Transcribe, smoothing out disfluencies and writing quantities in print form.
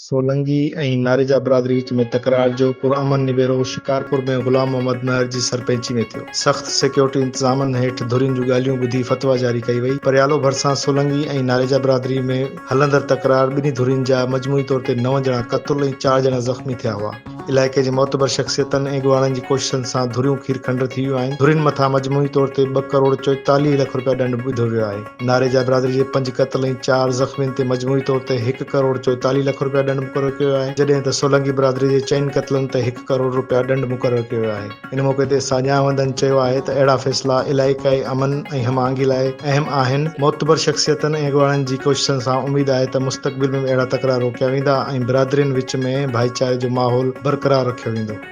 سولنگي ۽ ناريجا برادري وچ ۾ تڪرار جو پرامن نبيرو شڪارپور ۾ غلام محمد مهر جي سرپئنچي ۾ ٿيو. سخت سيڪيورٽي انتظامن هيٺ ڌرين جون ڳالهيون ٻڌي فتويٰ جاري ڪئي وئي. پريالو ڀرسان سولنگي ۽ ناريجا برادري ۾ هلندڙ تڪرار ٻنهي ڌرين جا مجموعي طور تي نو ڄڻا قتل ۽ چار ڄڻا زخمي ٿيا هئا. علائقي جي معتبر شخصيتن ۽ اڳواڻن جي ڪوششن سان ڌريون کير کنڊ ٿي ويون آهن. ڌرين مٿان مجموعي طور تي ٻه ڪروڙ 44 لک رپيا ڏنڊ ٻڌو ويو آهي. ناريجا برادري جي پنج قتل ۽ چار زخمين تي مجموعي طور تي هڪ ڪروڙ 44 لک رپيا ڏنڊ مقرر ڪيو ويو آهي، جڏهن ته سولنگي برادري جي چئن قتلن تي هڪ ڪروڙ رپيا ڏنڊ مقرر ڪيو ويو آهي. ان موقعي تي ساڃاهه وندن چيو آهي ته اهڙا فيصلا علائقائي امن ۽ هم آهنگي لاء اهم آهن، معتبر شخصيتن ۽ اڳواڻن جي ڪوششن سان اميد آهي ته مستقبل ۾ به اهڙا تڪرار روڪيا ويندا ۽ برادرين وچ ۾ ڀائيچاري جو ماحول برقرار رکيو ويندو.